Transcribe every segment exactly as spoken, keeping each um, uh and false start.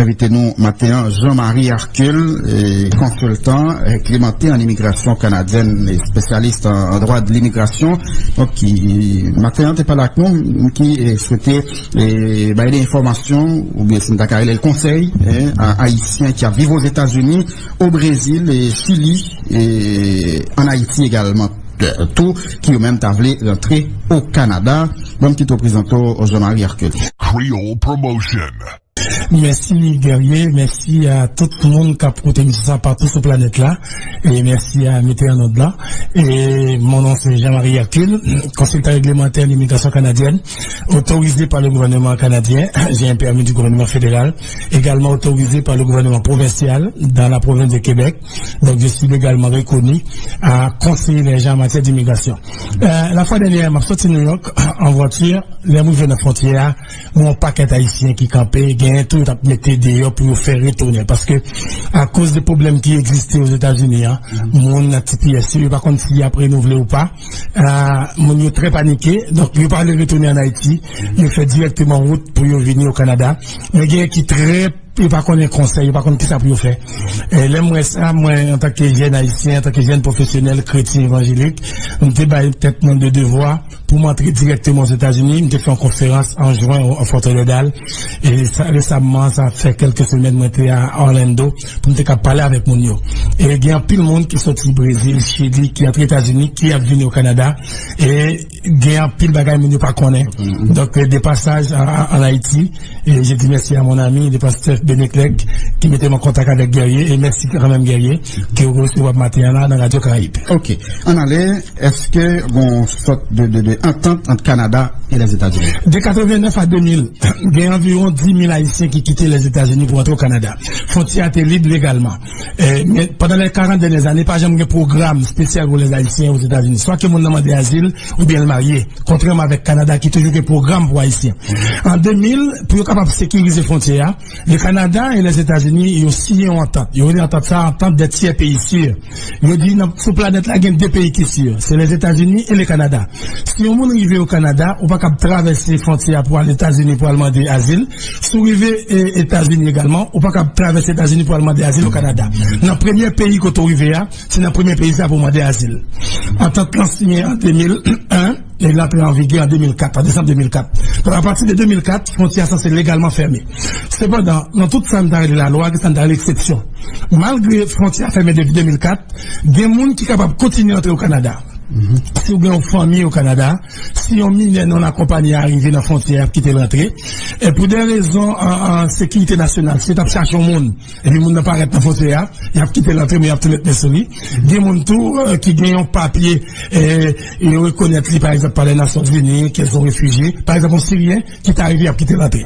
Envite nou maten an, Jean-Marie Hercule, eh, konsiltan, eh, règlemantè an imigrasyon kanadyèn, eh, espesyalis an, an dwa de limigrasyon. Donk, ki, maten an, te pale ak nou, ki, eh, swete, eh, bay de enfòmasyon, oubyen si n ta ka rele l konsèy, eh, a Ayisyen ki ap viv Ozetazini, o Brezil, e Chili, e ann Ayiti egalman, eh, tou, ki yo menm ta vle rantre o Kanada. Ban m kite w prezante w Jean-Marie Hercule. Creole Promotion. Mèsi Guerrier, mèsi a tout moun k ap koute emisyon sa patou sou planèt la. E mèsi a Metè an Nòd la. E mon non se Jean-Marie Hercule, konsiltan règlemantè an imigrasyon kanadyèn, autorisé par le gouvernement canadien. J'ai un permis du gouvernement fédéral, également autorisé par le gouvernement provincial dans la province de Québec. Donc, je suis légalement reconnu à conseiller les gens en matière d'immigration. Euh, la fois dernière, m ap soti New York en voiture. Lè m rive nan fwontyè a, gen yon pakèt Ayisyen ki kanpe, genyen tou yo t ap mete deyò pou yo fè retounen. Paske, akoz de pwoblèm ki egziste Ozetazini an, moun nan T P S yo, yo pa konn si y ap renouvle ou pa. Ah, moun yo trè panike, donk yo pa vle retounen ann Ayiti, yo fè dirèkteman wout pou yo vini o Kanada. Men genyen ki trè, yo pa konnen konsèy, yo pa konn kisa pou yo fè. E lè m wè sa, mwen, antanke jèn ayisyen, antanke jèn pwofesyonèl, kretyen, evanjelik, m te bay tèt mwen de devwa pou m antre dirèkteman Ozetazini. M te fè yon konferans an jen an Fort Lauderdale. E sa, resamman, sa fè kèlke semèn, mwen te a Orlando pou m te ka pale avèk moun yo. E gen anpil moun ki soti Brezil, Chili, ki antre Etazini, ki ap vini o Kanada. E gen anpil bagay moun yo pa konnen. Donk, euh, de passage en, en, en Haïti, et je dis merci à mon ami, le pasteur Beneclec, qui mettait mon contact avec Guerrier, et merci quand même Guerrier, ki w resevwa maten an la nan Radio Caraïbe. Ok. Ann ale, èske gon sòt de, de, de antant ant Kanada e Lèzetazini? De katrevennèf a de mil, gen anviwon dis mil Ayisyen ki kite Lèzetazini pou antre o Kanada. Fwontyè a te lib legalman. Eh, men pandan les quarante dernières années, pa janm gen pwogram espesyal pou lèzayisyen Ozetazini. Swa ke moun nan mande azil, oubyen l marye, kontrèman avèk Kanada ki toujou gen pwogram pou Ayisyen. An de mil, pou yo kapab sekirize fwontyè a, le Kanada e Lèzetazini, yo siyen yon antant. Yo rele antant sa antant dè tyè peyi si. Yo di nan, sou planèt la, gen de peyi ki si, se Lèzetazini e le Kanada. Si yon moun rive o Kanada, ou pa kab travèse fwontyè a pou al Etazini pou al mande azil. Si w rive, e, Etazini egalman, ou pa kab travèse Etazini pou al mande azil o Kanada. Nan premye peyi kote w rive a, se nan premye peyi sa pou w mande azil. Antant lan siyen an de mil en, e l antre an vigè an de mil kat, an desanm de mil kat. Donk, apati de de mil kat, fwontyè a sanse legalman fèmen. Sepandan, nan tout sa n ta rele lalwa, gen sa n ta rele eksepsyon. Malgre fwontyè a fèmen depi de mil kat, gen moun ki kapab kontinye antre o Kanada. Si w gen yon fanmi o Kanada, si yon minè non akonpaye a rive nan fwontyè a, y ap kite l antre. E pou de rezon, an, an sekirite nasyonal, si yo t ap chache yon moun, epi moun nan parèt nan fwontyè a, y ap kite l antre, men y ap tou met men sou li. Gen moun tou, eh, ki gen yon papye, eh, yo rekonèt li, pa egzanp, pa lè Nasyonzini, ke se yon refijye, pa egzanp, yon Siryen ki ta rive, y ap kite l antre.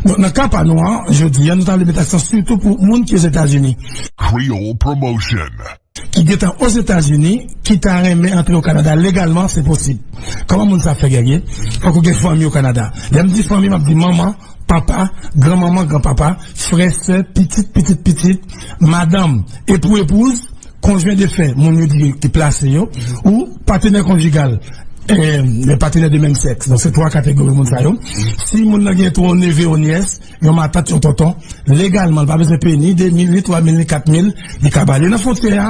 Donk, nan ka pa nou an, jodi a, nou ta vle met aksan sitou pou moun ki Ozetazini. Creole Promotion. Ki gentan Ozetazini, ki ta renmen antre o Kanada legalman, se posib. Kòman moun sa fè, Guerrier? Fòk ou gen fanmi o Kanada. Lè m di fanmi, m ap di manman, papa, granmanman, granpapa, frè, sè, pitit, pitit, pitit, madanm, epou, epouz, konjwen defen, moun yo di ki plase yo, ou patenè konjigal, eh, les partenaires de même sexe. Donk, se twa kategori moun sa yo. Si moun nan gen tou yon neve, yon nyès, yon matant, yon tonton, legalman, li pa bezwen peye ni de mil, ni twa mil, ni kat mil, li kab ale nan fwontyè a,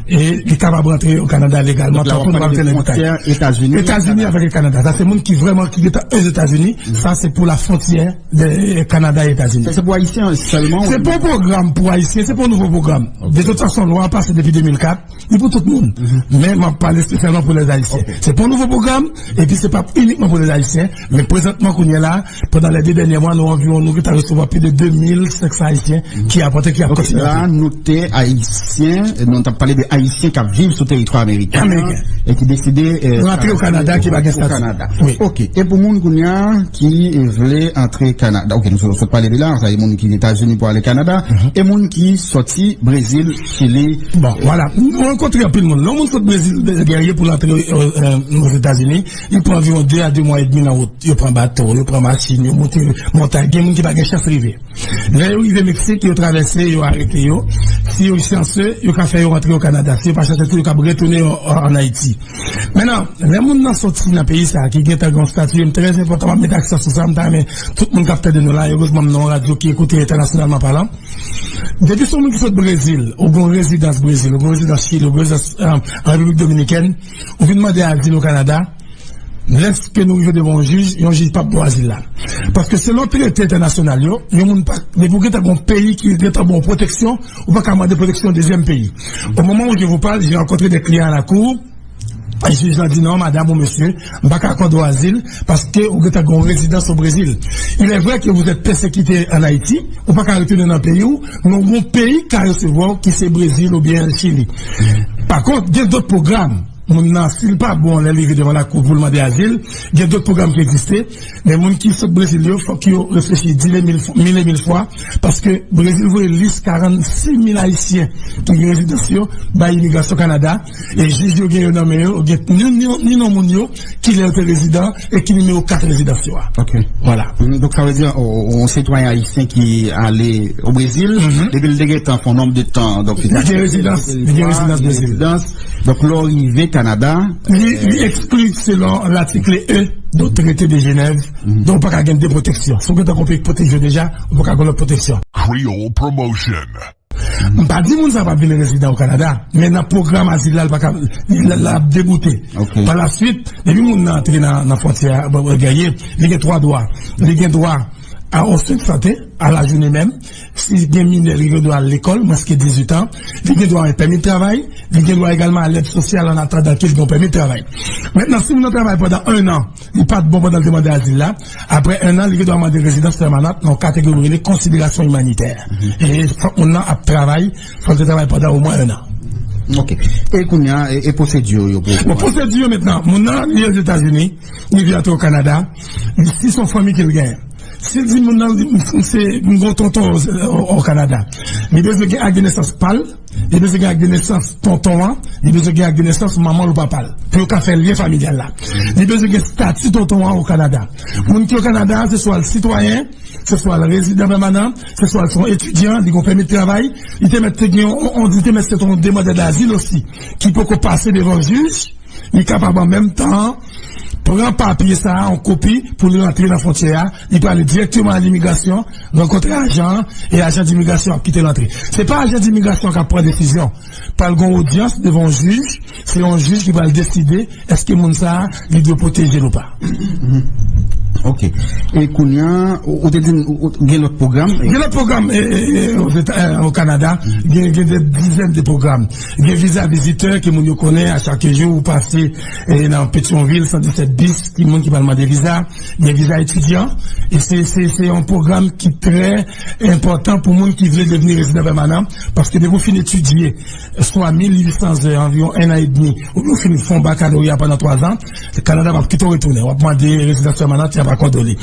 e li kapab rantre o Kanada legalman, tankou nou pral tande detay. Etazini avèk Kanada. Sa se moun ki vrèman ki gentan Ozetazini, sa se pou la fwontyè de, eh, Kanada e Etazini. Sa se pou Ayisyen sèlman? Se pa yon pwogram pou Ayisyen, se pa yon nouvo pwogram. De tout fason, lwa a pase depi de mil kat, li pou tout moun. Men m ap pale espesyalman pou lèzayisyen. Se pa yon nouvo pwogram, epi se pa inikman pou lèzayisyen, men prezantman kounye a la, pandan lè de dènye mwa, nou anviwon, nou gentan resevwa plis de de mil senk san Ayisyen ki ap antre, ki ap kontinye antre. La, nou te Ayisyen, nou t ap pale de Ayisyen k ap viv sou teritwa ameriken an, e ki deside, eh, rantre o Kanada, ki pa gen stati. Wi. Ok. E pou moun kounye a ki vle antre Kanada, ok, nou sot pale de la, sa e moun ki Etazini pou ale Kanada, e moun ki soti Brezil, Chili. Bon, vwala. Nou rankontre anpil moun. Lè yon moun sot Brezil, Guerrier, pou l antre, eh, eh, Ozetazini, Etazini, li pran anviwon de a de mwa edmi nan wout. Yo pran bato, yo pran machin, yo monte montay. Gen moun ki pa gen chans rive. Lè yo rive Meksik, yo travèse, yo arete yo. Si yo chanse, yo ka fè yo rantre o Kanada. Si yo pa chanse tou, yo ka retounen yo an Ayiti. Mentnan, lè moun nan soti nan peyi sa a, ki gentan gen yon stati, m trè enpòtan, m ap met aksan sou sa, m ta renmen tout moun k ap tande nou la, erezman m nan yon radyo ki ekoute entènasyonalman palan. Depi se yon moun ki sot Brezil, ou gen rezidans Brezil, ou gen rezidans Chili, ou gen rezidans, euh, an Repiblik Dominikèn, ou vin mande azil o Kanada, lèske nou rive devan yon jij, yon jij p ap ba w azil la. Paske selon trete entènasyonal yo, yon moun pa, depi w gentan gen yon peyi ki gentan ba w pwoteksyon, ou pa ka mande pwoteksyon yon dezyèm peyi. Au moment où je vous parle, j'ai rencontré des clients à la cour, Jij la di non, madame ou monsieur, m pa ka akòde w azil paske ou gentan gen yon rezidans o Brezil. Il est vrai que vous êtes persécuté en Haïti, ou pa ka retounen nan peyi w, men ou gen yon peyi k ka resevwa w ki se Brezil oubyen Chili. Pa kont, gen dòt pwogram. Moun nan, si l pa bon lè li rive devan lakou pou l mande azil, gen dòt pwogram ki egziste. Men moun ki sot Brezil yo, fòk yo reflechi di mil, mil e mil fwa, paske Brezil voye lis karannsis mil Ayisyen ki gen rezidans yo bay imigrasyon Kanada, e jij yo gen yo nan men yo, gen ni, ni, ni non moun yo, ki lè yo te rezidan, e ki nimewo kat rezidans yo a. Ok. Vwala. Mm, donk, sa vle di, yon, yon sitwayen ayisyen ki ale o Brezil, depi l te gentan fè yon nonb de tan, donk, li te gen rezidans, li gen rezidans Brezil. Donk, lè w rive Kanada, li, li ekskli selon latik E de Trete de Jenèv. Donk, ou pa ka gen de pwoteksyon. Si w gentan gen yon peyi ki pwoteje w deja, ou pa ka gen lòt pwoteksyon. Creole Promotion. M pa di moun sa p ap vin rezidan o Kanada, men nan pwogram azil la, l pa ka, l, l ap deboute. Ok. Pa la swit, depi moun nan antre nan, nan fwontyè a, bon, bon, genyen, li gen twa dwa. Li gen dwa a yon swen de sante, a la jounen menm. Si gen minè, li gen dwa al lekòl, mwens ke dizuit an. Li gen dwa a yon pèmi de travay. Li gen dwa egalman a lèd sosyal an atandan ke l gen yon pèmi de travay. Mentnan, si moun nan travay pandan en an, li pa t bon pandan l te mande azil la, apre en an, li gen dwa mande rezidans pèmanan nan yon kategori ki rele konsiderasyon imanitè. E fòk moun nan ap travay, fòk l te travay pandan omwen en an. Ok. E kounye a, e, e pwosedi yo pou... Bon, pwosedi yo mentnan, moun nan, li Ozetazini, li vle antre o Kanada, li, si se yon fanmi ke l genyen. Si l di moun nan, li, m, m se, m gon tonton o, o, o Kanada, li bezwen gen ak de nesans pa l, li bezwen gen ak de nesans tonton an, li bezwen gen ak de nesans manman l ou papa l, pou yo ka fè lyen familyal la. Li bezwen gen estati tonton an o Kanada. Moun ki o Kanada, se swa l sitwayen, se swa l rezidan pèmanan, se swa l se yon etidyan, li gon pèmi de travay, li te mèt te gen yon, on, li te mèt se yon demandè dazil osi, ki poko pase devan jij, li kapab an menm tan pran papye sa a, yon kopi, pou li rantre nan fwontyè a, li prale dirèkteman a limigrasyon, rankontre ajan an, e ajan dimigrasyon ap kite l antre. Se pa ajan dimigrasyon k ap pran desizyon. Pral gon odyans devan yon jij, se yon jij ki pral deside èske moun sa a, li dwe pwoteje l ou pa. Ok. E kounye a, ou, ou te di m, ou, ou, gen lòt pwogram? Gen lòt pwogram, e, e, e, o Zeta-, e, o Kanada, gen, gen de dizèn de pwogram. Gen viza vizitè ke moun yo konnen, a chak jou ou pase, e, nan Petyonvil, san disèt bis, ki moun ki pral mande viza. Gen viza etidyan, e se, se, se yon pwogram ki trè enpòtan pou moun ki vle devni rezidan pèmanan, paske depi w fin etidye, swa mil uit san zè, anviwon en an edmi, oubyen w fin fè yon bakaloreya pandan twa zan, Kanada p ap kite w retounen. W ap mande rezidans pèmanan, y ap akòde w li.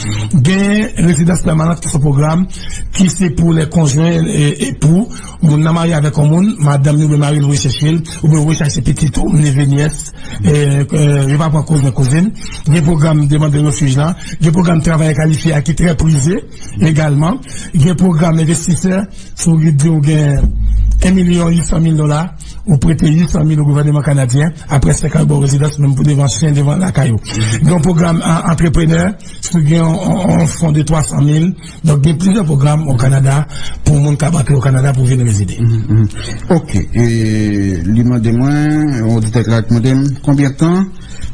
Gen rezidans pèmanan ki se yon pwogram ki se pou lè konjwen e epou, moun nan marye avèk yon moun, madanm li oubyen mari l voye chèche l, oubyen voye chèche pitit ou, neve, nyès, e, e, yo pa pran kouzin, kouzin. Gen pwogram demandè refij la, gen pwogram travayè kalifye a ki trè prize egalman, gen pwogram envestisè, si w di w gen en milyon uit san mil dola, ou prete uit san mil o gouvènman kanadyen, apre senk an yo ba w rezidans, menm pou devan chen, devan lakay ou. Gen yon pwogram an-, antreprenè, si w gen yon, yon, yon fon de twa san mil, donk, gen plizyè pwogram o Kanada pou moun k ap antre o Kanada pou vin rezide. Mhm, mhm. Ok. E, li mande mwen, yon oditè ki la mande m, konbyen tan,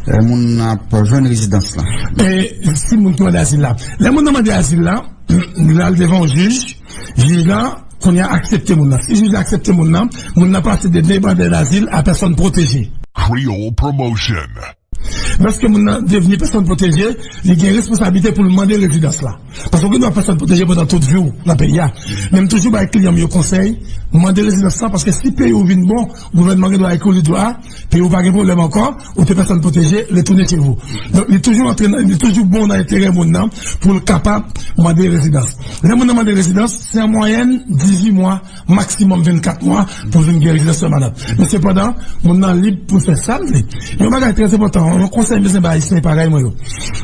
e, moun nan ap jwenn rezidans la? E, si moun ki mande azil la. Lè moun nan mande azil la, l al devan yon jij, jij la, kounye a aksepte moun nan. Si jij la aksepte moun nan, moun nan pase de demandè dazil a pèsòn pwoteje. Creole Promotion. Lòske moun nan devni pèsòn pwoteje, li gen responsablite pou l mande rezidans la. Paske w gen dwa pèsòn pwoteje pandan tout vi w nan peyi a. Men m toujou bay kliyan m yo konsèy, mande rezidans la, paske si peyi w vin bon, gouvènman gen dwa ekri w li dwa, peyi w pa gen pwoblèm ankò, ou te pèsòn pwoteje, retounen chez vous. Donk, li toujou antre nan, li toujou bon nan enterè moun nan pou l kapab mande rezidans. Lè moun nan mande rezidans, se an mwayèn dizuit mwa, maksimòm vennkat mwa pou vin gen rezidans pèmanan. Men sepandan, moun nan lib pou l fè sa l vle. Yon bagay trè enpòtan, yon sa m bezwen bay Ayisyen parèy mwen yo.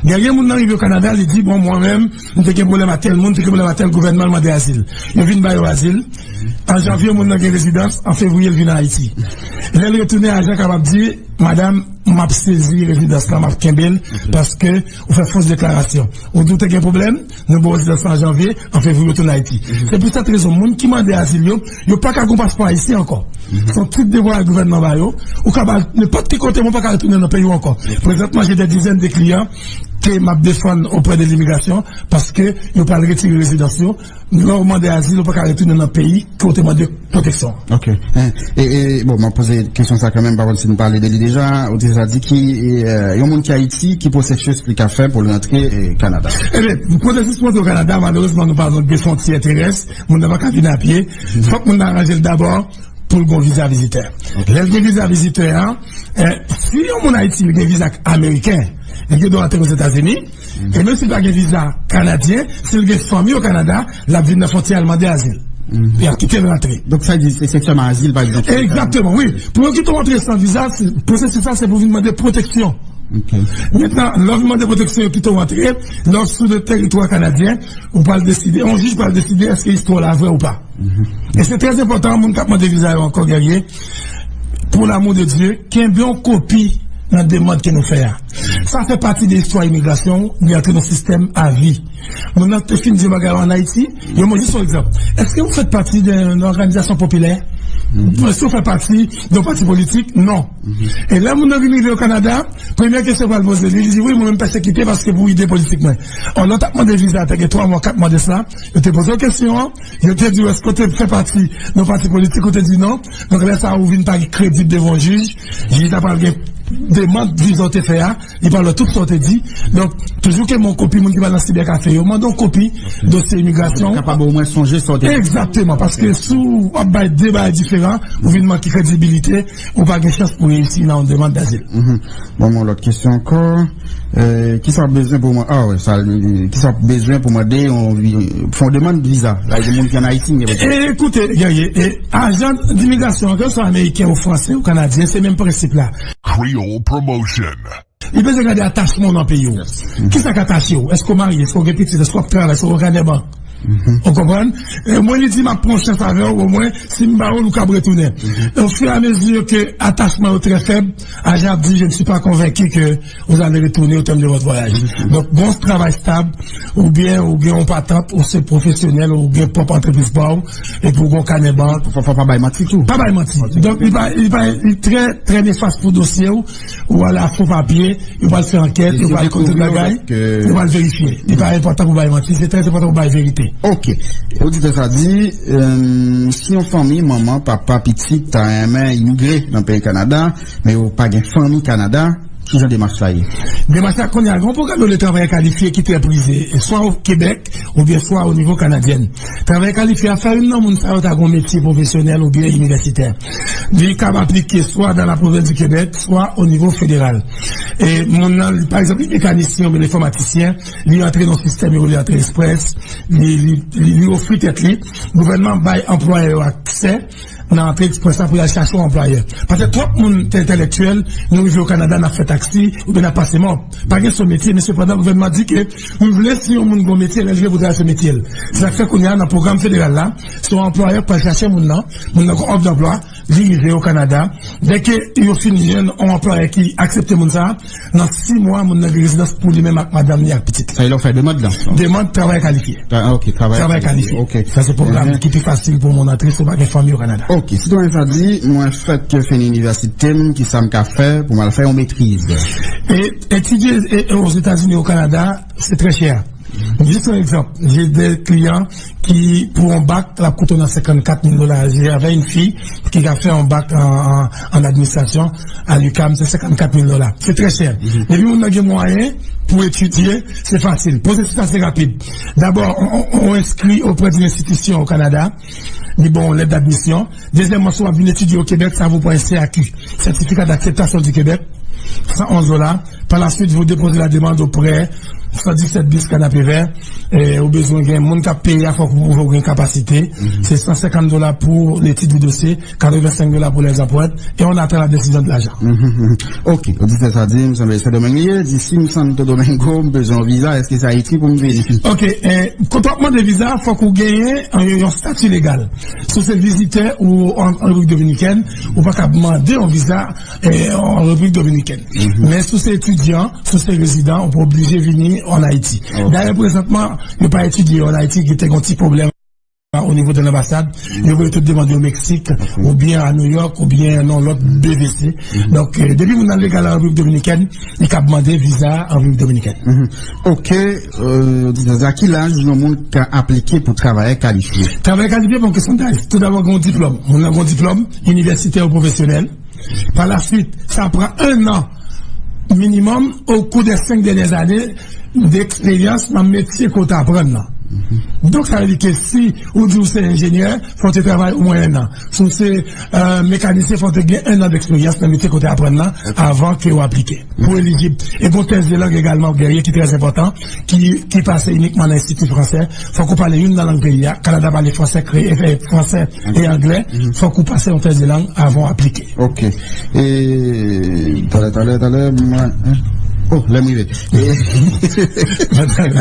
Gen, gen moun nan rive o Kanada, li di, bon, mwen menm, m te gen pwoblèm ak tèl moun, te gen pwoblèm ak tèl gouvènman, l mande azil. Yo vin ba yo azil. An janvye, moun nan gen rezidans, an fevriye, l vin Ayiti. Lè l retounen, ajan kapab di, madanm, m ap sezi rezidans la, m ap kenbe l, paske ou fè fos deklarasyon. Ou di w te gen pwoblèm, nou ba w rezidans la an janvye, an fevriye, ou tounen Ayiti. Se pou sèt rezon, moun ki mande azil yo, yo pa ka gon paspò ayisyen ankò. Se yon tit de vwayaj gouvènman ba yo. Ou ka ba l nenpòt ki kote, men ou pa ka retounen nan peyi w ankò. Prezantman, j'ai des dizaines de clients ke m ap defann oprè de limigrasyon paske yo pral retire rezidans yo. Lè w mande azil, ou pa ka retounen nan peyi ke w te mande pwoteksyon. Ok. Eh, e, e, bon, m ap poze kesyon sa kanmenm, pa konn si nou pale de li deja. Ou te sa di ki, e, yon moun ki Ayiti, ki pwosesis li ka fè pou l rantre, e, Kanada? Ebyen, pwosesis pou rantre o Kanada, malerezman, nou pa gen fwontyè terès. Moun nan pa ka vin a pye. Fòk moun nan aranje l dabò pou l gen viza vizitè. Lè l gen viza vizitè a, eh, si yon moun Ayiti li gen viza ameriken, li gen dwa antre Ozetazini, e menm si l pa gen viza kanadyen, si l gen fanmi o Kanada, l ap vin nan fwontyè a, l mande azil. Y ap kite l rantre. Donk, sa di, se, se sèlman azil, pa egzanp. Egzakteman, wi. Pou yo kite w antre san viza, se, pwosesis sa, se pou vin mande pwoteksyon. Ok. Mentnan, lè w vin mande pwoteksyon, yo kite w antre, lè w sou le teritwa kanadyen, ou pral deside, yon jij pral deside èske istwa w la vrè ou pa. E se trè enpòtan, moun k ap mande viza yo ankò, Guerrier, pour l'amour de Dieu, kenbe yon kopi nan demann ke nou fè a. Sa fè pati de istwa imigrasyon ou, li antre nan sistèm avi. Moun nan te fin di yon bagay ann Ayiti, yo mande jis yon egzanp. Èske vous faites partie d'une organisation populaire? Èske w fè pati de yon pati politik? Non. E lè moun nan vin rive o Kanada, premye kesyon yo pral poze li, li di, wi, mwen menm pèsekite paske pou ide politik mwen. Ò, lè w t ap mande viza, te gen twa mwa, kat mwa de sa, yo te poze w kesyon an, yo te di w èske w te fè pati nan pati politik, ou te di non. Donk, lè sa a, ou vin pa kredib devan yon jij, jij la pral gen demann viza w te fè a, li pral wè tout sa w te di. Donk, toujou kenbe yon kopi, moun ki pral nan sibèkafe yo, mande yon kopi dosye imigrasyon. Kapab omwen sonje sa w te di. Egzakteman, paske si w ap bay de bagay diferan, ou vin manke kredibilite, ou pa gen chans pou reyisi nan yon demann dazil. Bon, yon lòt kesyon ankò. Eh, kisa w ap bezwen pou mwen? Ah, wè, sa, li, li, kisa w ap bezwen pou mande yon vi-, fè yon demann viza? La, gen moun ki ann Ayiti, gen... E, ekoute, Guerrier, e, ajan dimigrasyon, ke swa ameriken ou franse ou kanadyen, se menm prensip la. Creole Promotion. Li bezwen gade atachman w nan peyi w. Kisa k atache w? Èske w marye? Èske w gen pitit? Èske w ap travay? Èske w gen kanè bank? Ou konprann? E mwen, li di, m ap pran chans avè w, omwen, si m ba w l, ou kab retounen. Au fur et à mesure que atachman yo trè fèb, ajan ap di, je ne suis pas convaincu que vous allez retourner au terme de votre voyage. Donk, gon travay stab, oubyen ou gen yon patant, ou se pwofesyonèl, ou gen pwòp antrepriz pa w, epi ou gon kanè bank. Fò, fò pa bay manti tou. Pa bay manti. Donk, li pa, li pa, li trè, trè nefas pou dosye w, ou ale ak fo papye, yo pral fè ankèt, yo pral konte bagay, yo pral verifye. Li pa enpòtan pou bay manti, se trè enpòtan pou bay verite. Ok. Oditè sa di, euh, si yon fanmi, manman, papa, pitit, ta renmen imigre nan peyi Kanada, men yo pa gen fanmi Kanada, ki jan demach la ye? Demach la, kounye a, gen yon pwogram yo rele travayè kalifye ki trè prize, swa o Kebèk, oubyen swa o nivo kanadyen. Travayè kalifye a fè youn nan moun sa yo ta gon metye pwofesyonèl oubyen inivèsitè. Li kab aplike swa dans la province du Québec, swa o nivo federal. E moun nan, li, pa egzanp, li mekanisyen oubyen enfòmatisyen, li antre nan sistèm yo rele Antre Express, li, li, li, li ofri tèt li. Gouvènman bay anplwayè yo aksè nan Antre Express la pou y al chache yon anplwayè. Paske twòp moun te entèlektyèl, nou rive o Kanada, n ap fè taksi, oubyen n ap pase mòp. Pa gen sou metye, men sepandan, gouvènman di ke m vle si yon moun gon metye, lè l vle pou travay sou metye l. Se sa k fè kounye a, nan pwogram federal la, se yon anplwayè k pral chache moun nan, moun nan gon òf danplwa, li rive o Kanada. Dèke yo fin jwenn yon anplwayè ki aksepte moun sa a, nan sis mwa, moun nan gen rezidans pou li menm ak madanm li ak pitit li. Sa e lè w fè demann lan? Demann travay kalifye. Ah, ok, travay kalifye. Ok. Sa se pwogram ki pi fasil pou moun antre si w pa gen fanmi o Kanada. Ok, sitwayen sa di, mwen fèk fin inivèsite m, kisa m ka fè pou m al fè yon metriz? E etidye e, e Ozetazini, o Kanada, se trè chè. Jis yon egzanp, j'ai des clients ki, pou yon bak, l ap koute w nan senkannkat mil dola. J'ai avec une fille ki ka fè yon bak an, an, an administration à l'UQAM, se senkannkat mil dola. Se trè chè. Depi moun nan gen mwayen pou etidye, se fasil. Pwosesis la se rapid. Dabò, on, on, on inscrit auprès d'une institution au Canada, li ba w lèt d'admission. Dezyèmman, si w ap vin etidye o Kebèk, sa vou pran S A Q, Certificat d'Acceptation du Québec, san onz dola. Par la suite, vous déposez la demande auprès san disèt bis Kanapevè, e, ou bezwen gen moun k ap peye a, fòk ou pwouve ou gen kapasite. Se san senkant dola pou l'étude du dossier, katrevensenk dola pou les empreintes, et on attend la décision de l'agent. Ok, oditè sa di m sanble Sendomeng li ye, di si m Santo Domingo, m bezwen yon viza, èske se Ayiti pou m vini? Ok, e, kote w ap mande viza, fòk ou genyen yon, yon stati legal. Si w se vizitè ou an, an Repiblik Dominikèn, ou pa kab mande yon viza, e, an Repiblik Dominikèn. Men si w se etidyan, si w se rezidan, ou pa oblije vini an Ayiti. Dayè, prezantman, yo pa etidye yo an Ayiti, ki te gen yon ti pwoblèm o nivo de lanbasad, yo voye tout demann yo Meksik, oubyen a New York, oubyen nan lòt B V C. Donk, e, depi moun nan legal an Repiblik Dominikèn, li kab mande viza an Repiblik Dominikèn. Ok, e, di sa, ki laj yon moun ka aplike pou travayè kalifye? Travayè kalifye, bon, kesyon daj. Toudabò, gen yon diplòm. Moun nan gen yon diplòm inivèsitè ou pwofesyonèl. Pa la swit, sa pran en an minimòm o kou dè senk dènyè ane deksperyans nan metye ke w ta aprann nan. Donk, sa vle di ke si ou di ou se enjenyè, fò w te travay omwen en an. Si w se, e, mekanisyen, fò w te gen en an deksperyans nan metye ke w te aprann nan avan ke w aplike. Pou elijib. E gen yon tès de lang egalman w genyen ki trè enpòtan, ki, ki pase inikman nan Enstiti Fransè. Fòk ou pale youn nan lang peyi a. Kanada pale fransè, kreyòl, e, fransè e anglè. Fòk ou pase yon tès de lang avan w aplike. Ok. E, talè, talè, talè, mwen, oh, lè m rive.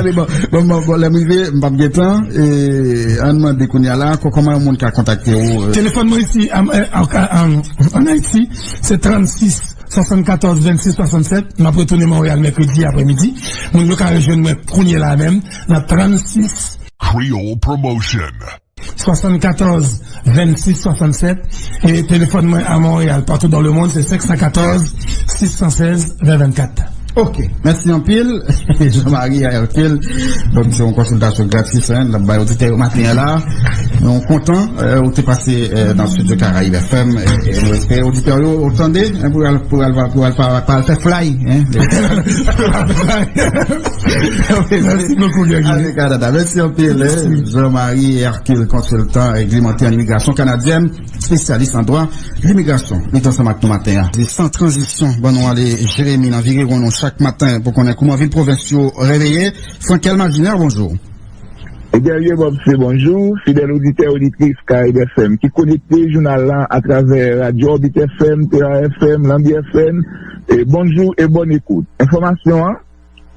Ebe, bon, bon, bon, bon, lè m rive, m p ap gen tan. E, ann mande kounye a la, kò-, kòman yon moun ka kontakte ou? Telefòn mwen isi, an, an, an, an Ayiti, se trannsis swasannkatòz vennsis swasannsèt. M ap retounen Monreyal mèkredi aprèmidi. Moun yo ka rejwenn mwen kounye la menm nan trannsis Creole Promotion. Swasannkatòz vennsis swasannsèt. E telefòn mwen a Monreyal, partout dans le monde, se senk san katòz sis san sèz ven vennkat. Ok, mèsi anpil, Jean Marie Hercule. Donk, se yon konsiltasyon gratis, hein, n ap bay oditè yo maten an la. Nou kontan, e, ou te pase, e, nan estidyo Caraïbes F M, e, e nou espere oditè yo, ou tande, hein, pou al, pou al, pou al, pou al, pou al fè fly, hein. Mèsi bokou, Guerrier. Mèsi anpil, hein. Jean Marie Hercule, konsiltan reglemantè an imigrasyon kanadyèn, espesyalis an dwa limigrasyon. Li t ansanm ak nou maten an. San tranzisyon, ban nou ale Jeremi nan Vire Won nou chak maten pou konnen kouman vil pwovens yo reveye. Frankel Maginer, bonjou. Guerrier Bob, se bonjou. Fidèl oditè, oditris Caraïbes F M ki konekte jounal la atravè radyo Orbit F M, T R F M, Lanbi F M. E bonjou e bòn ekout. Enfòmasyon an,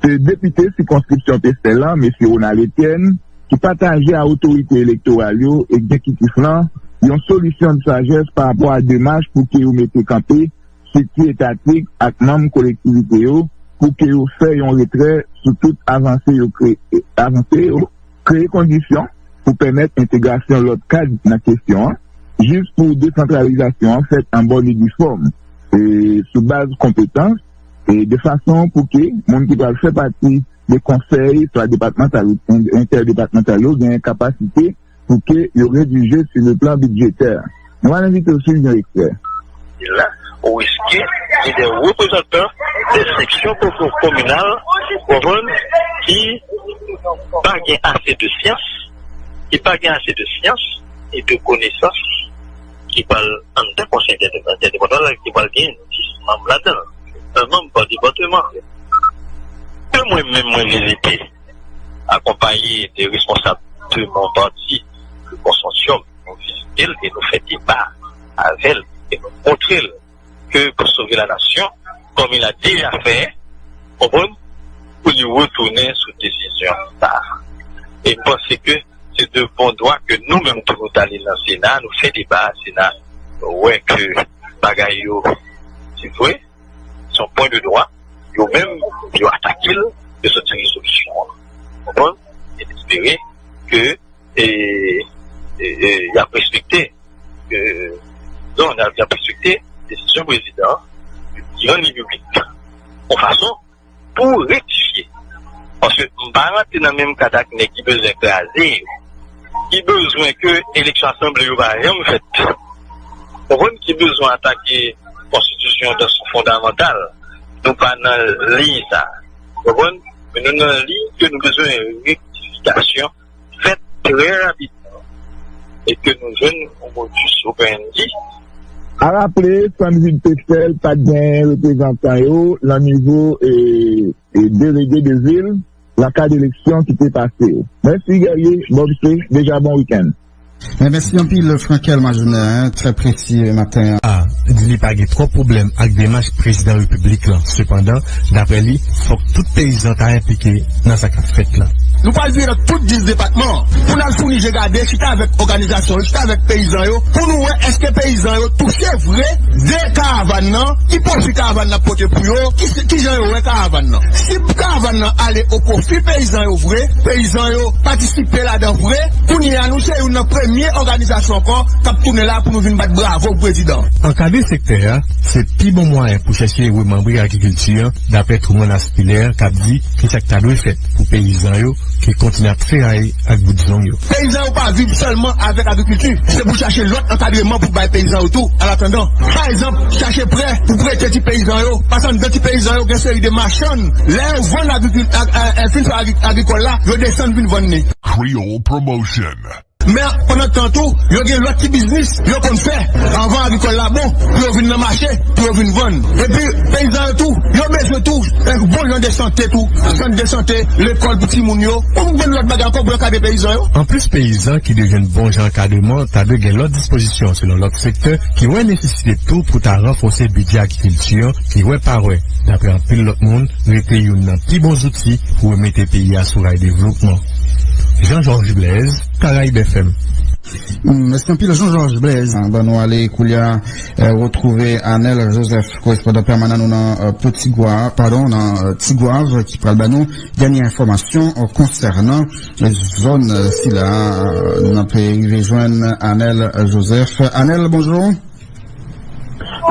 se depite sikonskripsyon Pestèl lan, mesye Ronald Etienne, ki pataje a otorite elektoral yo, egzekitif lan, yon solisyon de sajès pa rapò a demach pou ke yo mete kanpe strikti etatik ak manm kolektivite yo pou ke yo fè yon retrè sou tout avanse yo kreye, avanse yo kreye kondisyon pou pèmèt entegrasyon lòt kad nan kesyon an, jis pou desantralizasyon an fèt an bòn e difòm, e sou baz konpetans, e de fason pou ke moun ki pral fè pati de konsèy, swa depatmantal ou entèdepatmantal yo, genyen kapasite pou ke yo redije sou le plan bidjetè. Nou pral envite w swiv yon ekstrè. La, ou riske gen de reprezantan de seksyon kominal, konprann, ki pa gen ase de syans, ki pa gen ase de syans e de konesans ki pral anndan konsèy entèdepatmantal, ki pral gen dis manm ladan l, yon manm pa depatman. Ke mwen menm mwen vizite, akonpaye de responsab de mon pati, le konsosyòm, nou vizite l e nou fè deba avè l e nou montre l ke pou sove la nasyon, comme il a déjà fait, konprann, pou li retounen sou desizyon sa a. E m panse ke se de bon dwa ke nou menm tou nou t ale nan Sena, nou fè deba a Sena, nou wè ke bagay yo, se vre, se yon pwen de dwa, yo menm, yo atake l, yo soti rezolisyon an. Konprann? E m espere ke e, e, e y ap respekte, e, non, y ap, y ap respekte desizyon prezidan an, ki rann li piblik, yon fason pou rektifye. Paske m pa rantre nan menm kad ak nèg ki bezwen kraze yo, ki bezwen ke eleksyon asanble yo pa janm fèt. Konprann? Ki bezwen atake konstitisyon dan son fondamantal. Nou pa nan liy sa. Konprann? Men nou nan liy ke nou bezwen rektifikasyon fèt trè rapidman e ke nou jwenn yon modus operandi. A raple, Sannvil Pestèl pa t gen reprezantan yo lan nivo e, e delege de vil. lakay eleksyon ki te pase yo. Mèsi, Guerrier. Bob C, deja bon wikenn. Men mèsi anpil, Frankel Majonè, trè presi maten an. A di li pa gen twòp pwoblèm ak demach prezidan repiblik lan. Sepandan, daprè li, fòk tout peyizan ta enplike nan sa k ap fèt la. Nou pral vire nan tout dis depatman pou n al founi je gade, chita avèk òganizasyon yo, chita avèk peyizan yo, pou nou wè èske peyizan yo touche vre de karavàn nan, ki pwofi karavàn nan pote pou yo, ki, ki jan yo wè karavàn nan. Si karavàn nan ale o pwofi peyizan yo vre, peyizan yo patisipe ladan vre, kounye a nou se youn nan premye òganizasyon ankò k ap tounen la pou nou vin bat bravo pou prezidan. Ankadre sektè a, se pi bon mwayen pou chèche remanbre agrikilti an, daprè Truman Aspilè k ap di ki sa k ta dwe fèt pou peyizan yo ki kontinye ap feraye ak bout zong yo. Peyizan yo pa viv sèlman avèk agrikilti, se pou chache lòt ankadreman pou bay peyizan yo tou. An atandan, pa egzanp, chache prè pou prete ti peyizan yo, paske anndan ti peyizan yo gen seri de machann. Lè yo vann agrikil-, ag-, a, a, fin fè agri-, agrikòl la, yo desann vin vann li. Creole Promotion. Men pandan tan tou, yo gen lòt ti biznis yo konn fè anvan agrikòl la bon, pou yo vin nan mache, pou yo vin vann. Epi, peyizan yo tou, yo bezwen tou, eh, bon jan de sante tou, sant de sante, lekòl pou timoun yo, pou bann lòt bagay ankò pou yo ankadre peyizan yo. Anplis peyizan ki dwe jwenn bon jan ankadreman, ta dwe gen lòt dispozisyon selon lòt sektè ki wè nesesite tou pou ta ranfòse bidjè agrikilti an, ki wè pa wè, daprè anpil lòt moun, rete youn nan pi bon zouti pou remete peyi a sou ray devlopman. Jean Georges Blaise, Caraïbes F M. Mèsi anpil, Jean Georges Blaise. Ban nou ale koulye a, eh, retwouve Anel Joseph, korespondan pèmanan nou nan, eh, Ti Gwav, padon, nan, eh, Ti Gwav, ki pral ban nou dènye enfòmasyon, eh, konsènan, eh, zòn, eh, sila, eh, nan peyi, rive jwenn Anel Joseph. Anel, bonjou.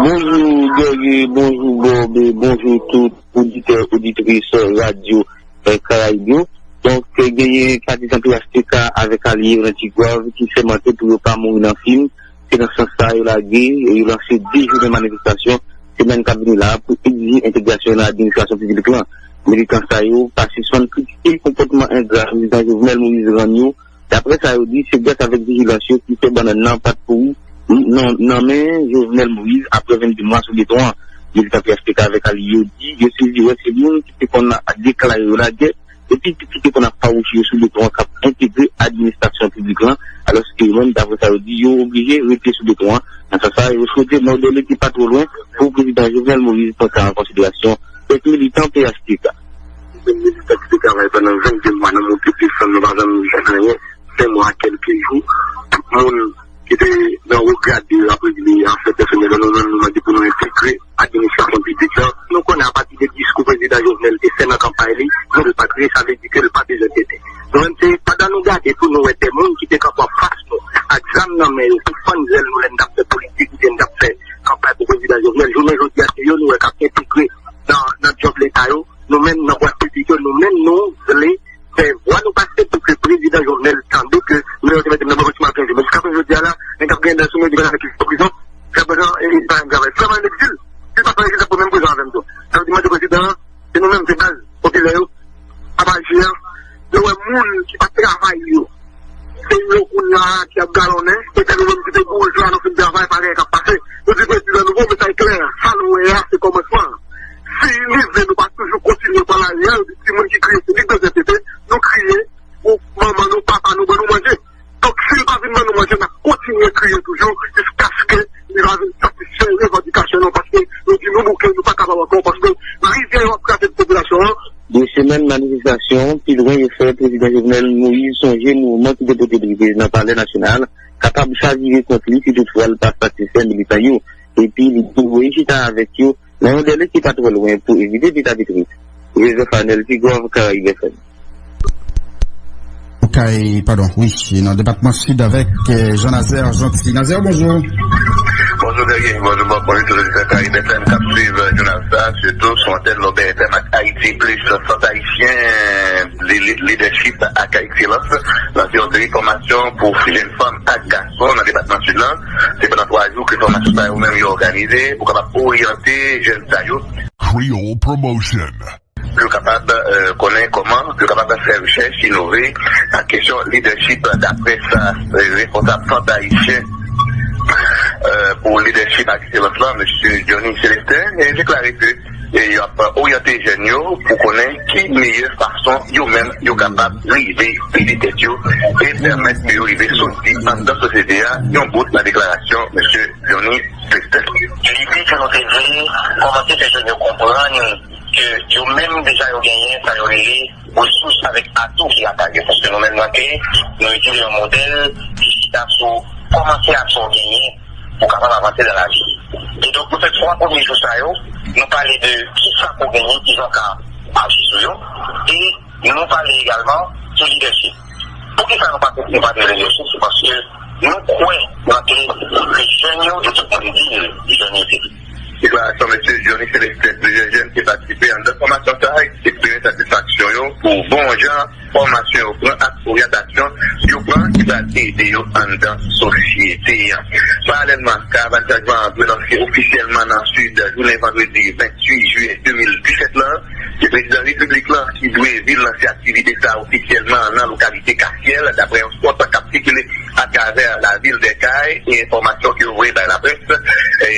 Bonjou, Guerrier, bonjou, Bob, e bonjou tout oditè, oditris radyo eh, Karayib yo. Donk, eh, genyen patizan P H T K avèk alye yo nan Ti Gwav ki sèmante pou yo pa mouri nan fim. Se nan sans sa yo lage, yo lanse de jounen manifestasyon semèn k ap vini la a pou egzije entegrasyon yo nan administrasyon piblik lan. Militan sa yo pa sispann kritike konpòtman engra prezidan Jovenel Moïse rann yo. Daprè sa yo di, se gras avèk vijilans yo ki fè bannann nan pa t pouri nan, nan men Jovenel Moïse apre vennde mwa sou beton an. Militan P H T K avèk alye yo di yo sezi wè se moun ki te konn deklare yo lagè epi ki te konn ap fawouche yo sou beton an k ap entegre administrasyon piblik lan, alòske yo menm, daprè sa yo di, yo oblije rete sou beton an. Nan sans sa, yo swete modèle ki pa twò lwen pou prezidan Jovenel Moïse pran sa an konsiderasyon. Kèk militan P H T K. Militan ki te travay pandan vennde mwa nan monte desann, nou pa janm jwenn anyen. Senk mwa, kèlke jou, tout moun ki te nan wo grade yo ap regle afè pèsonèl yo, nou menm nou mande pou nou entegre administrasyon piblik lan. Nou konnen apati de diskou prezidan Jovenel te fè nan kanpay li, nou repatri, sa vle di ke l pa bezwen tete. Nou menm se pandan nou gade pou nou wè de moun ki te kanpe anfas nou ak zam nan men yo pou fann zèl nou lè n t ap fè politik oubyen n t ap fè kanpay pou prezidan Jovenel. Jounen jodi a se yo nou wè k ap entegre nan, nan djòb leta yo. Nou menm nan bwat piblik yo, nou menm nou vle fè vwa nou pase pou ke prezidan Jovenel tande ke nou yo te mete m nan bò batiman kenz jou. Men jiskaprezan jodi a la, nèg k ap genyen dan sou mwen, li pral avèk li nan prizon. Jiskaprezan, e, li pa menm travay. Frè m an egzil, li pa fè egzil pou menm prizon avè m tou. Sa vle di mande prezidan an, se nou menm, se baz popilè yo, ap aji an, yo wè moun ki pa t travay yo. Se yo kounye a ki ap galonnen, petèt nou menm ki te boujwa, nou fin travay, pa gen k ap pase. Nou di prezidan nou bon mesaj klè, sa nou wè a, se kòmansman. Si li vle nou pa toujou kontinye pran lari a, yo di timoun ki kriye, se li k bezwen tete, nou kriye pou manman nou, papa nou, ban nou manje. Donk, si l pa vin ban nou manje, n ap kontinye kriye toujou jiskaske li va vin satisfè revandikasyon nou, paske nou di nou bouke, nou pa kapab ankò, paske rivyè yo ap kraze popilasyon an. De semèn manifestasyon, pi lwen yo fè prezidan Jovenel Moïse sonje mouvman ki te pote l rive nan Palè Nasyonal kapab chavire kont li si toutfwa l pa satisfè militan yo. Epi li di voye chita avèk yo nan yon dèle ki pa twò lwen pou evite pita pitris. Joseph Anel, Ti Gwav, Karayib F M. Okay, padon, wi, nan depatman Sid avèk, eh, Jean Nazaire Jeanty. Nazaire, bonjou. Bonjou, Guerrier. Bonjou, Bob. Bonjou, tout oditè Karayib F M k ap swiv, eh, jounal sa, sitou sou antèn Lobè F M ak Ayiti Plis, Sant Ayisyen, li-, li-, Lidèchip ak Ekselans, lanse yon seri fòmasyon pou jèn fanm ak gason nan depatman Sid lan. Se pandan twa jou ke fòmasyon sa yo menm yo òganize pou kapab oryante jèn sa yo. Creole Promotion. Pou yo kapab, eh, konnen kòman pou yo kapab fè rechèch, inove nan kesyon lidèchip, daprè sa, eh, responsab Sant Ayisyen, eh, pou Lidèchip ak Ekselans lan, mesye Johnny Célestin, eh, deklare ke e y ap oryante jèn yo pou konnen ki meyè fason yo menm yo kapab rive ede tèt yo e pèmèt ke yo rive soti anndan sosyete a yon bout nan deklarasyon mesye Johnny Christel. Lide ke nou te vle kòmanse fè jèn yo konprann ke yo menm deja yo genyen sa yo rele resous avèk atou ki lakay yo. Paske nou menm nan K, nou itilize yon modèl ki chita sou kòmanse ak sa w genyen pou w kapab avanse nan lavi. E donk, nou fè twa premye jou sa yo, nou pale de kisa pou w genyen, kijan w ka aji sou yo, e nou pale egalman sou lidèchip. Poukisa nou pa, nou pa de lidèchip? Se paske nou kwè nan ke jèn yo, e tout moun di jèn yo se. Deklarasyon mesye Johnny Célestin. Plizyè jèn ki patisipe anndan fòmasyon sa a eksprime satisfaksyon yo pou bon jan fòmasyon yo pran ak oryantasyon yo pran ki pral ede yo anndan sosyete a. Paralèlman, Karavàn Chanjman an dwe lanse ofisyèlman nan Sid jounen vandredi venntuit jiyè de mil disèt la. Se Prezidan Repiblik la ki dwe vin lanse aktivite sa a ofisyèlman nan lokalite Kasyèl, daprè yon spot k ap sikile atravè lavil Dèkay e enfòmasyon ke yo voye bay laprès. E,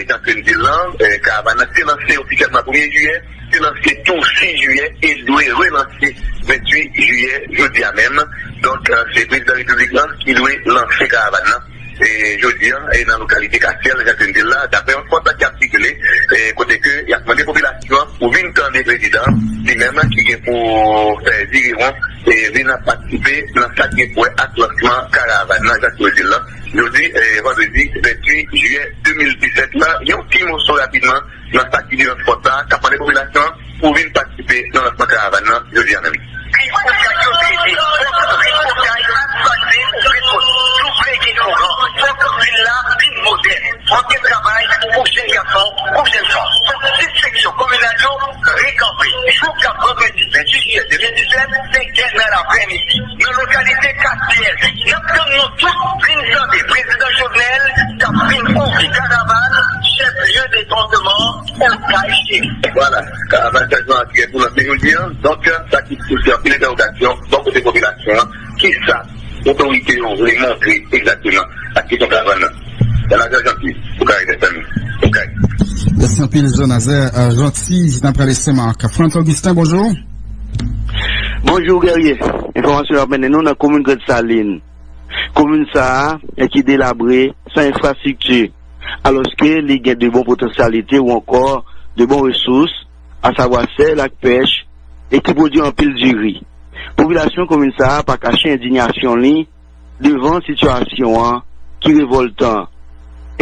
jan ke n di l lan, e, karavàn nan te lanse ofisyèlman premye jiyè, te lanse tou sis jiyè e dwe relanse venntuit jiyè jodi a menm. Donk, e, se Prezidan Repiblik lan ki dwe lanse karavàn nan, e, jodi a, e, nan lokalite Kasyèl, jan ke n di l la, daprè yon spot ki ap sikile, e, kote ke y ap mande popilasyon an pou vin tande prezidan an, li menm ki gen pou fè virewon e vin ap patisipe nan sa ki gen pou wè ak lansman karavàn nan, jan ke yo di l lan, jodi, e, vandredi venntuit jiyè de mil disèt la. Yon ti moso rapidman nan sa ki di nan spot sa a, k ap mande popilasyon an pou vin patisipe nan lansman karavàn nan jodi a menm. Ki kontak yo trete, fòk tripotay ak pase pou plis moun. Nou vle gen kouran, fòk vil la vin modèn. Fòk gen travay pou jèn gason, pou jèn fanm. Fòk tit seksyon kominal yo rekanpe. Jounen vandredi venntuit jiyè de mil disèt, senk è nan laprèmidi, nan lokalite Kasyèl. N ap tann nou tout vin tande Prezidan Jovenel k ap vin ouvri karavàn chèf lye de kòmandman Okay Cheri. Vwala, Karavàn Chanjman an ki gen pou lanse jodi a. Donk, sa ki souse anpil entèwogasyon bò kote popilasyon an. Kisa otorite yo vle montre egzakteman ak kesyon karavàn nan? Jean Nazaire Jeanty, Okay F M, Okay. Mèsi anpil, Jean Nazaire, euh, Jeanty. N ap prale Senmak. Frantz Augustin, bonjou. Bonjou, Guerrier. Enfòmasyon yo ap mennen nou nan komin Grand Saline. Komin sa a, eh, ki delabre, san enfrastrikti, alòske li gen de bon potansyalite ou ankò de bon resous, asavwa sèl ak pèch, e ki pwodui anpil diri. Popilasyon komin sa a pa kache endiyasyon li devan sitiyasyon an ki revòltan,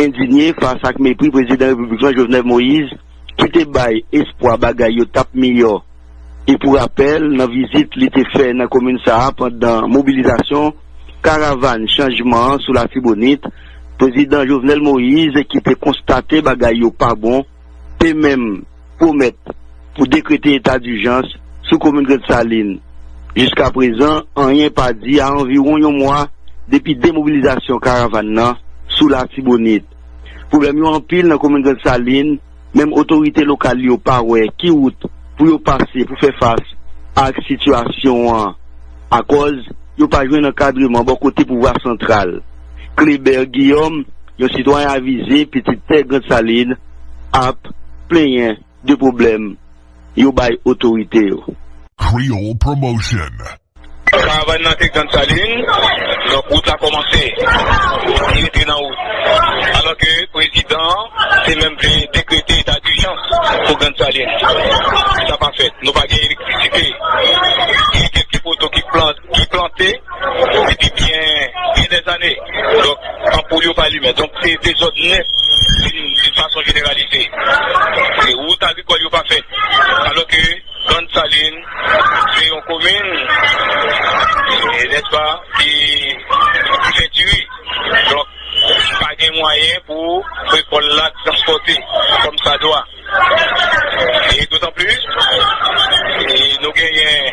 endinye fas ak mepri Prezidan Repiblik lan Jovenel Moïse ki te bay espwa bagay yo t ap miyò. E pou rapèl, nan vizit li te fè nan komin sa a pandan mobilizasyon Karavàn Chanjman an sou Latibonit, Prezidan Jovenel Moïse, ki te konstate bagay yo pa bon, te menm pwomèt pou dekrete eta dijans sou komin Grand Saline. Jiskaprezan, anyen pa di a anviwon yon mwa depi demobilizasyon karavàn nan sou Latibonit. Pwoblèm yo anpil nan komin Grand Saline, menm otorite lokal yo pa wè ki wout pou yo pase pou fè fas ak sitiyasyon an, akòz yo pa jwenn ankadreman bò kote pouvwa santral. Clébert Guillaume, yon sitwayen avize, pitit tè Grand Saline, ap plenyen de pwoblèm yo bay otorite yo. Creole Promotion. Karavàn nan te Grand Saline, donk wout la kòmanse, li rete nan wout. Alòske prezidan an te menm vle dekrete eta dijans pou Grand Saline. Sa pa fèt. Nou pa gen elektrisite. Gen kèlke poto ki plan-, ki plante depi byen, byen dèzane. Donk, anpoul yo pa limen. Donk, se dezòd nèt d'une, d'une façon généralisée. E wout agrikòl yo pa fèt. Alòske Grand Saline, se yon komin, e, nèspa, ki, ki fè diri. Donk, pa gen mwayen pou rekòl la transpòte kòm sa dwa. E dotan plis, e nou genyen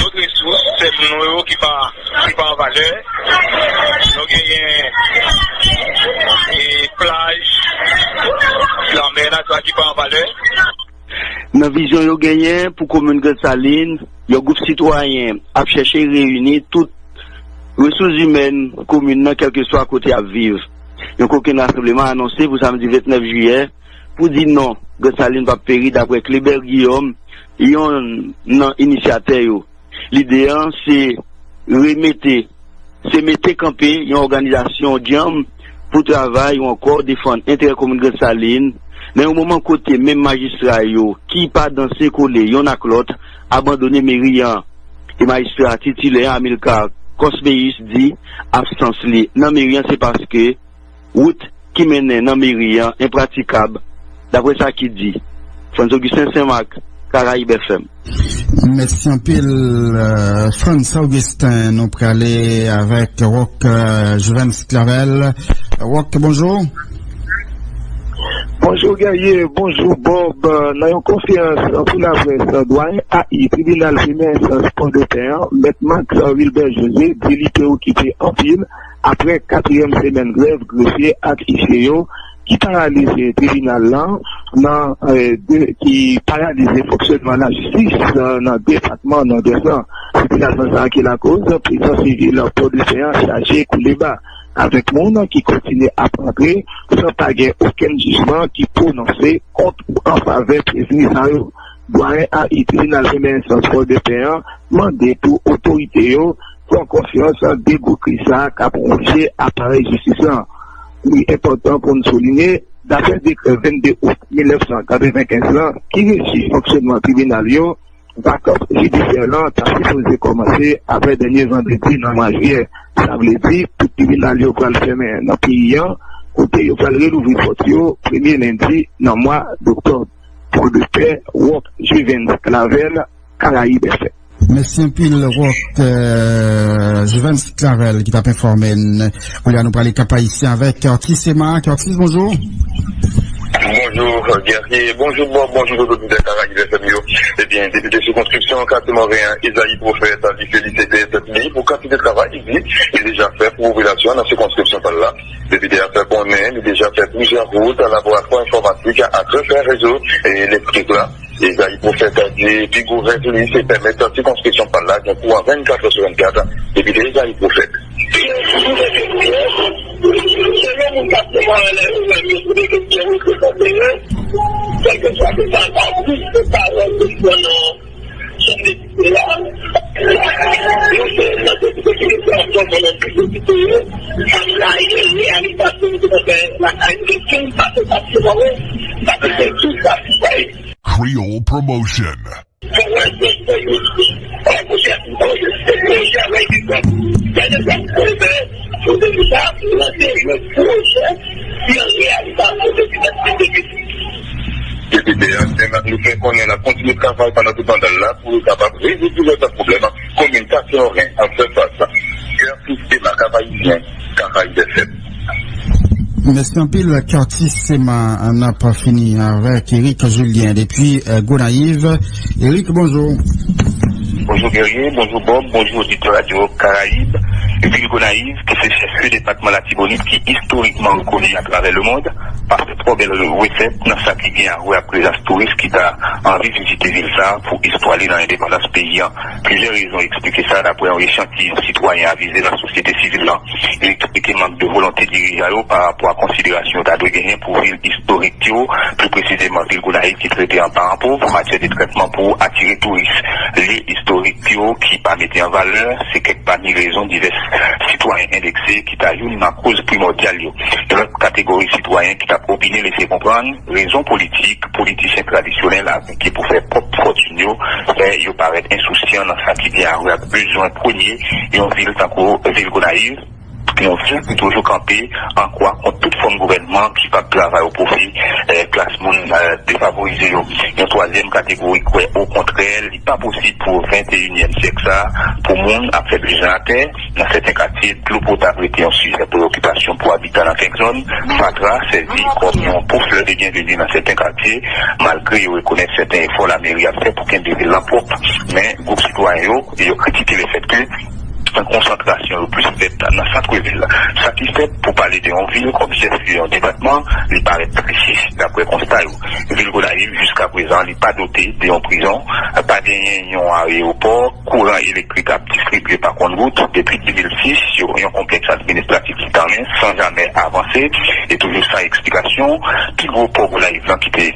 dòt resous, sèl nou yo ki pa, ki pa an valè. Nou genyen, e, plaj, lanmè la, sa ki pa an valè. Nan vizyon yo genyen pou komin Grand Saline, yon gwoup sitwayen ap chèche reyini tout resous imèn komin nan, kèlkeswa kote y ap viv. Yon kokenn rasanbleman anonse pou samdi vennèf jiyè pou di non, Grann Salin p ap peri, daprè Kléber Guillaume, yonn nan inisyatè yo. Lide an se remete, se mete kanpe yon òganizasyon djanm pou travay ou ankò defann enterè komin Grann Salin, nan yon moman kote menm majistra yo ki pa danse kole yonn ak lòt abandone meri an. E majistra titilè an, Amilcar Cosméus, di absans li nan meri an se paske wout ki mennen nan meri an enpratikab, daprè sa ki di. Frantz Augustin Saint-Marc, Caraïbes F M. Mèsi anpil, euh, Frantz Augustin. Nou prale avèk Rock, euh, Juvens Clavel. Rock, bonjou. Bonjou Guerrier, bonjou Bob. Nan yon konferans pou laprès, dwayen A I tribinal premyè enstans Pòdepè an, Mèt Max Wilbert José, di li preokipe anpil aprè katriyèm semèn grèv grefye ak isye yo ki paralize tribinal lan nan, eh, de, ki paralize fonksyònman lajistis, eh, nan depatman Nòdès lan. Sitiyasyon sa a ki lakoz prizon sivil Pòdepè an chaje kouleba, avèk moun ki kontinye ap antre san pa gen okenn jijman ki pwononse kont ou an favè prezime sa yo. Dwayen A I tribinal premyè enstans Pòdepè an mande pou otorite yo pran konsyans de gwo kriz sa a k ap wonje aparèy jistis lan. Li enpòtan pou n soulinye, daprè dekrè vennde out mil nèf san katrevenkenz lan ki reji fonksyònman tribinal yo, vakans jidisyè lan ta sipoze kòmanse apre dènye vandredi nan mwa jiyè. Sa vle di, tout tribinal yo pral fèmen nan peyi an, kote yo pral relouvri pòt yo premye lendi nan mwa doktòb. Pòdepè, Rock Juvens Clavel, Caraïbes F M. Mèsi anpil, Rock, euh, Juvens Clavel ki t ap enfòme n. Kounye a, nou prale Kap Ayisyen avèk Curtis Emma. Curtis, bonjou. Bonjou, Guerrier. Bonjou, Bob. Bonjou, tout oditè Caraïbes F M yo. Ebyen, depite sikonskripsyon Katye Moren an, Esaïe Prophète, li felisite P S F li pou kantite travay li di li deja fè pou popilasyon nan sikonskripsyon pa l la. Depite a fè konnen li deja fè plizyè wout, laboratwa enfòmatik ak refè rezo elektrik la. Esaïe Prophète di pi gwo rèv li se pèmèt sikonskripsyon pa l la gen kouran vennkat è sou vennkat. Depite Esaïe Prophète. Selon moun k ap temwaye nan yo menm, yo di ke se yo ki konsène, kèlkeswa ke sa ta di, se pawòl ke li pran nan chanm depite la. Yo se nan depite ki te fè ansanm nan depite yo, sa ta ye reyalizasyon yo te fè lakay yo, ke sa se pa temwaye, sa se tout sa ki fè. Creole Promotion. Fò wè se, se yo ki fè pwojè pou yo, se pwojè wè ki fè. Gade sa pou fè, pou te di sa, pou lanse yon pwojè ki an reyalizasyon depi nan depite. Depite a li fè konnen l ap kontinye travay pandan tout manda l la pou yo kapab rezoud divès pwoblèm komin Katye Moren an fè fas. Curtis Emma, Kap Ayisyen, Caraïbes F M. Mèsi anpil, Curtis Emma. N ap fini avèk Eric Julien depi, euh, Gonayiv. Eric, bonjou. Bonjou Guerrier, bonjou Bob, bonjou oditè Radio Caraïbes. Vil Gonayiv, ki se chèflye depatman Latibonit, ki istorikman rekoni atravè lemonn, pa fè twò bèl resèt nan sa ki gen a wè ak prezans touris ki ta anvi vizite vil sa a pou istwa li nan endepandans peyi an. Plizyè rezon eksplike sa, daprè yon echantiyon sitwayen avize nan sosyete sivil lan. Li eksplike mank de volonte dirijan yo pa rapò a konsiderasyon yo ta dwe genyen pou vil istorik yo, pli presizeman vil Gonayiv ki trete an paran pòv an matyè de trètman pou atire touris. Lye istorik yo ki pa mete an valè, se kèk pami rezon divès sitwayen endekse ki ta youn nan koz primòdyal yo. Lòt kategori sitwayen ki t ap opine lese konprann rezon politik politisyen tradisyonèl aplike pou fè pwòp fòtin yo fè yo parèt ensousyan nan sa ki gen a wè ak bezwen premye yon vil tankou vil Gonayiv, yon vil ki toujou kanpe an kwa kont tout fòm gouvènman ki p ap travay o pwofi, eh, klas moun, eh, defavorize yo. Yon twazyèm kategori kwè okontrè li pa posib pou venteyinyèm syèk sa a pou moun ap fè bezwen atè. Nan sèten katye, dlo potab rete yon sijè preyokipasyon pou abitan nan kèk zòn. Fatra sèvi kòm yon pouf lè de byenveni nan sèten katye, malgre yo rekonèt sèten efò lameri ap fè pou kenbe vil lan pwòp. Men, gwoup sitwayen yo, yo kritike lefètke konsantrasyon yo plis fèt nan sant vil la. Sa ki fèt pou pale de yon vil kòm chèflye yon depatman, li parèt trè chich, daprè konsta yo. Vil Gonayiv, jiskaprezan, li pa dote de yon prizon, pa genyen yon ayewopò, kouran elektrik ap distribye pa kont gout. Depi de mil sis, yo, yon konplèks administratif ki tanmen san jamè avanse e toujou san eksplikasyon. Pi gwo pò Gonayiv lan ki te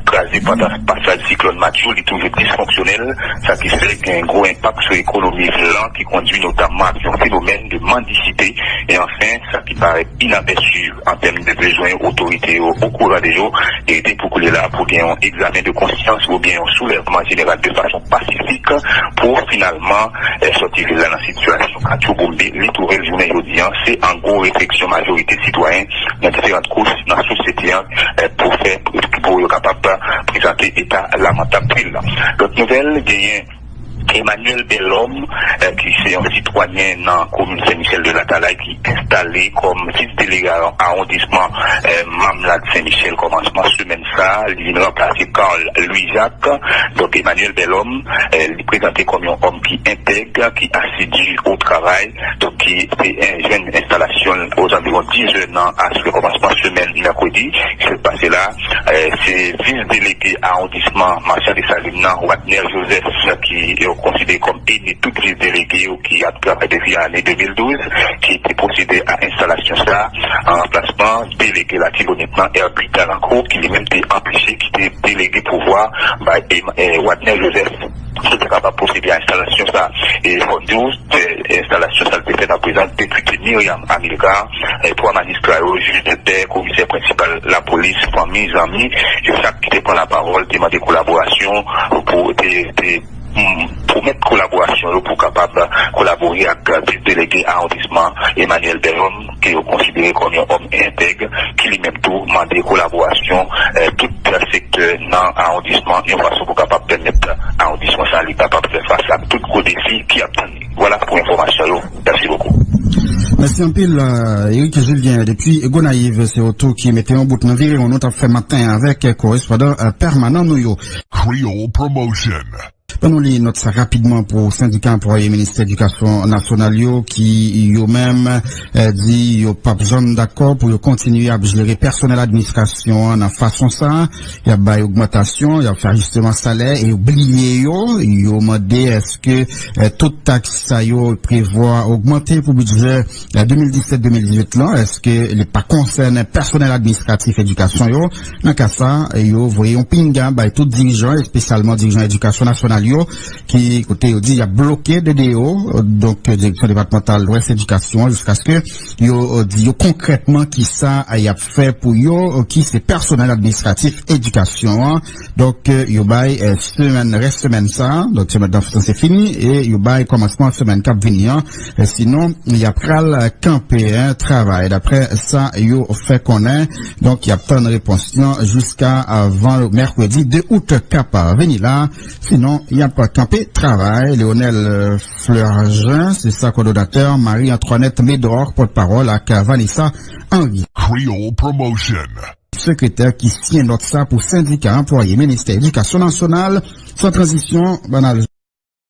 kraze pandan pasaj siklòn Matthew, li toujou disfonksyonèl, sa ki fè gen gwo enpak sou ekonomi vil lan, ki kondui notamman ak yon fenomèn de mandisite. E anfen, sa ki parèt inapèsi an tèm de bezwen otorite yo okouran de yo, e te pou koulye la pou gen yon egzamen de konsyans oubyen yon soulèvman jeneral de fason pasifik pou finalman eh, sòti vil la nan sitiyasyon katchouboumbe li twouve l jounen jodi an. Se an gwo refleksyon majorite sitwayen nan diferan kouch nan sosyete an eh, pou fè pou yo kapab prezante eta lamantab vil la. Lòt nouvèl, genyen Emmanuel Belhomme, eh, ki se yon sitwayen nan komin Sen Michèl de Latalay, ki enstale kòm vis delege awondisman eh, Mamlad Sen Michèl kòmansman semèn sa a. Li vin ranplase Carl Louis Jacques. Donk, Emmanuel Belhomme, eh, li prezante kòm yon òm ki entèg, ki asidi o travay, donk, ki te eh, jwenn enstalasyon l ozanviwon diz è nan aswè kòmansman semèn mèkredi ki sot pase la. Eh, se vis delege awondisman Marshall Dessalines nan, Wadner Joseph, ki yo konsidere kòm ennmi tout vis delege yo ki ap travay depi ane de mil douz, ki te pwosede a enstalasyon sa a an ranplasman delege Latibonit nan, Herbie Dalancourt, ki li menm te anpeche kite delege pouvwa bay Em- eh, Wadner Joseph pou te kapab pwosede a enstalasyon sa a. E fò n di w, eh, enstalasyon sa a te fèt an prezans depite Myriam Amilcar, eh, twa majistra yo, jij de pè, komisè prensipal lapolis, fanmi, zanmi, yo chak ki te pran lapawòl te mande kolaborasyon pou te, te mm, pwomèt kolaborasyon yo pou kapab kolabore ak vis delege awondisman Emmanuel Belhomme, ke yo konsidere kòm yon òm entèg, ki li menm tou mande kolaborasyon eh, tout sektè nan awondisman yon fason pou kapab pèmèt awondisman sa a li kapab fè fas ak tout gwo defi ki ap tann li. Vwala pou enfòmasyon yo. Mèsi bokou. Mèsi anpil, eh, Eric Julien depi Gonayiv. Se ou tou ki mete yon bout nan virewon nou t ap fè maten avèk korespondan eh, pèmanan nou yo. Creole Promotion. Ban nou li nòt sa rapidman pou sendika anplwaye ministè edikasyon nasyonal yo ki yo menm eh, di yo p ap janm dakò pou yo kontinye ap jere pèsonèl administrasyon an nan fason sa a. Y ap bay ogmantasyon, y ap fè ajisteman salè e yo bliye yo. Yo mande èske eh, tout taks sa yo prevwa ogmante pou bidjè eh, de mil disèt de mil dizuit lan, èske li pa konsène pèsonèl administratif edikasyon yo? Nan ka sa, yo voye yon pinga bay tout dirijan, espesyalman dirijan edikasyon nasyonal yo, ki kote yo di y ap bloke D D O, donk Direksyon Depatmantal Lwès Edikasyon, jiskaske yo eh, di yo konkrètman kisa y ap fè pou yo, eh, ki se pèsonèl administratif edikasyon an. Donk, eh, yo bay eh, semèn, rès semèn sa a, donk semèn nan sanse fini, e yo bay kòmansman semèn k ap vini an. Eh, sinon, y ap pral kanpe, hein, travay, daprè sa yo fè konnen. Donk, y ap tann repons lan jiska avan mèkredi de out k ap vini la. Sinon, y ap kanpe travay. Leonel eh, Fleurjean, se sa kowòdonatè, Marie Antoinette Médor, pòtpawòl, ak Vanessa Henry. Creole Promotion. Sekretè ki siyen nòt sa pou sendika anplwaye ministè edikasyon nasyonal. San tranzisyon, ban n al